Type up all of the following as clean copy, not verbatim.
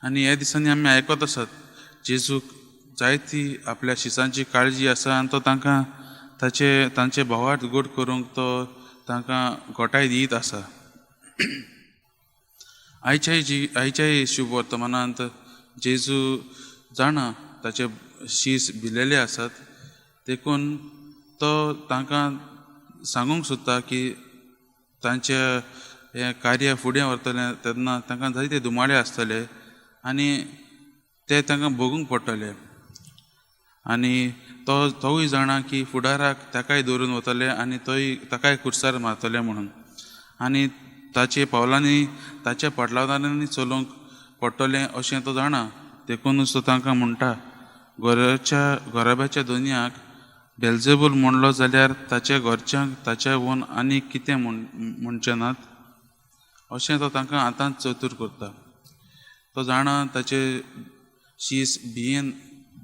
आनी ह्या दिसांनी आमी आयकत आसात जेजूक जायती आपल्या शिसांची काळजी आसा आनी तो तांकां ताचे तांचे भावार्थ गोड करूंक तो तांकां घोटाय दीत आसा. आयच्याय जी आयच्याय शुभ वर्तमानांत जेजू जाणा ताचे शीस भिलेले आसात, देखून तो तांकां सांगूंक सोदता की तांचे हें कार्य फुडें व्हरतलें तेन्ना तांकां जायते दुमाळे आसतले आनी ते तांकां भोगूंक पडटले. आनी तो तोवूय जाणा की फुडाराक ताकाय दवरून वतले आनी तोय ताकाय कुर्सार मारतले म्हणून, आनी ताचे पावलांनी ताच्या पाटलांनी चलूंक पडटलें अशें तो जाणा. देखूनच तो तांकां म्हणटा, घराच्या घराब्याच्या दोनयाक बेल्जेबूल म्हणलो जाल्यार ताच्या घरच्यांक ताच्या वोन आनी कितें म्हणचे नात अशें तो तांकां आतांच चतूर करता. तो जाणा ताचे शीस भियेन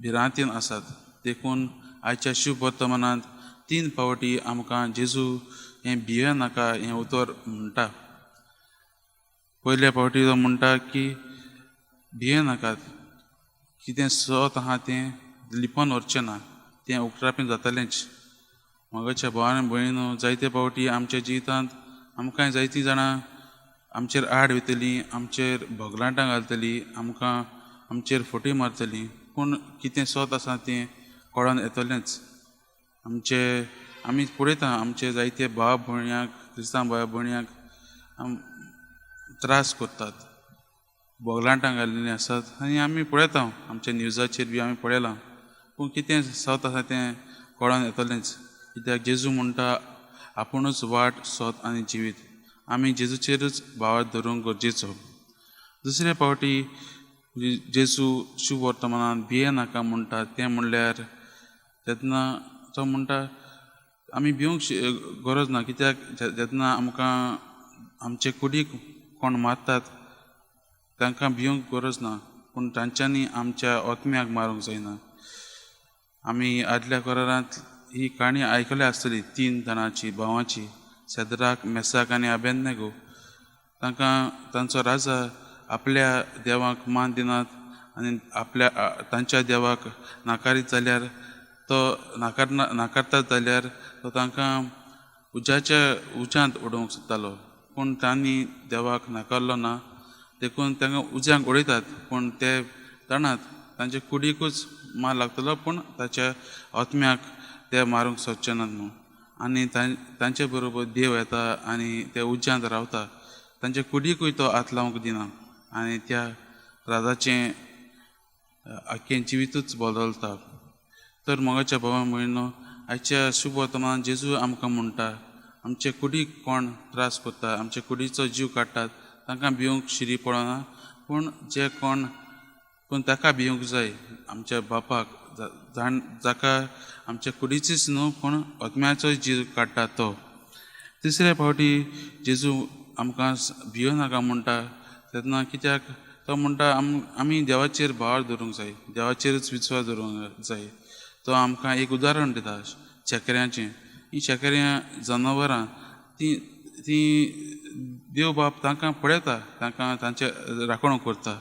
भिरांतीन आसात, देखून आयच्या शुभ वर्तमानांत 3 फावटी आमकां जेजू हें भिये नाका हें उतर म्हणटा. पयल्या फावटी तो म्हणटा की भिये नाकात, कितें सत आहा तें लिपोन व्हरचें ना, तें उक्रापें जातलेंच. मोगाच्या भावान भयणीनो, जायते फावटी आमच्या जिवितांत आमकां जायतीं जाणां आमचेर आड वयतलीं, आमचेर भोगलाटां घालतलीं, आमकां आमचेर फटी मारतलीं, पूण कितें सत आसा तें कळोन येतलेंच. आमचे आमी पळयता आमचे जायते भाव भयण्यांक, क्रिस्तांव भाव भयण्यांक त्रास करतात, बोगलाटां घालिल्लीं आसात आनी आमी पळयता आमच्या न्यूजाचेर बी आमी पळयलां. पूण कितें सत आसा तें कळोन येतलेंच, कित्याक जेजू म्हणटा आपुणूच वाट, सत आनी जिवीत. आमी जेजूचेरूच भावार्थ धरूंक गरजेचो. दुसरे फावटी जेजू शुभ वर्तमानांत भिये नाका म्हणटा तें म्हणल्यार तेन्ना तो म्हणटा आमी भिवंक गरज ना, कित्याक जेन्ना आमकां आमचे कुडीक कोण मारतात तांकां भिवंक गरज ना, पूण तांच्यांनी आमच्या आत्म्याक मारूंक जायना. आमी आदल्या करारांत ही काणी आयकल्या आसतली, 3 जाणांची भावांची, सेद्राक, मेसाक आनी अबेदनगो. तांकां तांचो राजा आपल्या देवाक मान दिनात आनी आपल्या तांच्या देवाक नाकारीत जाल्यार तो नाकारतात जाल्यार तो तांकां उज्याच्या उज्यांत उडोवंक सोदतालो, पूण तांणी देवाक नाकारलो ना, देखून तांकां उज्यांक उडयतात, पूण ते जाणात तांचे कुडीकूच मार लागतलो, पूण ताच्या आत्म्याक ते मारूंक सोदचे नात म्हणून. आनी तांचे बरोबर देव येता आनी ते उज्यांत रावता, तांचे कुडीकूय तो हात लावंक दिना आनी त्या राजाचें आख्खें जिवितूच बदलता. तर मोगाच्या भावा भयणीनो, आयच्या शुभ वर्तमानांत जेजू आमकां म्हणटा आमचे कुडीक कोण त्रास करता, आमचे कुडीचो जीव काडटात तांकां भिवंक शिरी पडना, पूण जे कोण पूण ताका भिवंक जाय, आमच्या बापाक जाका आमच्या कुडीचीच न्हू पूण आत्म्याचोय जीव काडटा तो. तिसरे फावटी जेजू आमकां भियो नाका म्हणटा तेन्ना कित्याक तो म्हणटा आमी देवाचेर भार धरूंक जाय, देवाचेरूच विस्वास धरूंक जाय. तो आमकां एक उदाहरण दिता शेकऱ्यांचें. हीं शेकऱ्यां जनावरां तीं तीं देव बाप तांकां पळयता, तांकां तांचे राखण करता.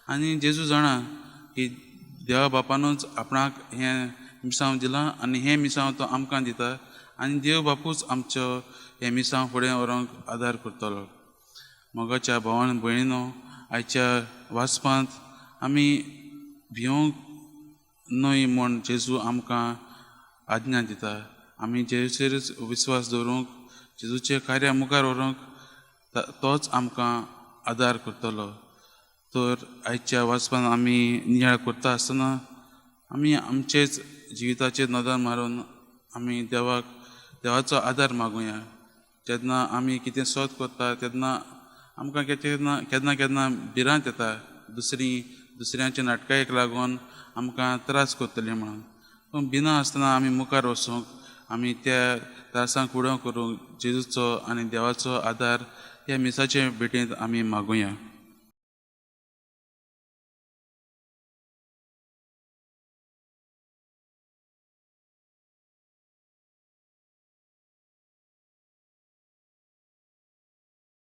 आनी जेजू जाणा की देवा बापानूच आपणाक हें मिसांव दिलां आनी हें मिसांव तो आमकां दिता आनी देव बापूच आमचो हें मिसांव फुडें व्हरूंक आदार करतलो. मोगाच्या भावान भयणीनो, आयच्या वाचपांत आमी भिवंक न्हय म्हूण जेजू आमकां आज्ञा दिता. आमी जेजूचेरूच विस्वास दवरूंक, जेजूचें कार्य मुखार व्हरूंक तोच आमकां आदार करतलो. तर आयच्या वाचपान आमी नियाळ करता आसतना आमी आमचेच जिविताचेर नदर मारून आमी देवाक देवाचो आदार मागुया. जेन्ना आमी कितें सोद करता तेन्ना आमकां केन्ना केन्ना केन्ना भिरांत येता, दुसऱ्यांच्या नाटकायेक लागून आमकां त्रास करतले म्हणून. पूण भिना आसतना आमी मुखार वचूंक, आमी त्या त्रासांक फुडो करूंक जेजूचो आनी देवाचो आदार ह्या मिसाचे भेटेंत आमी मागुया.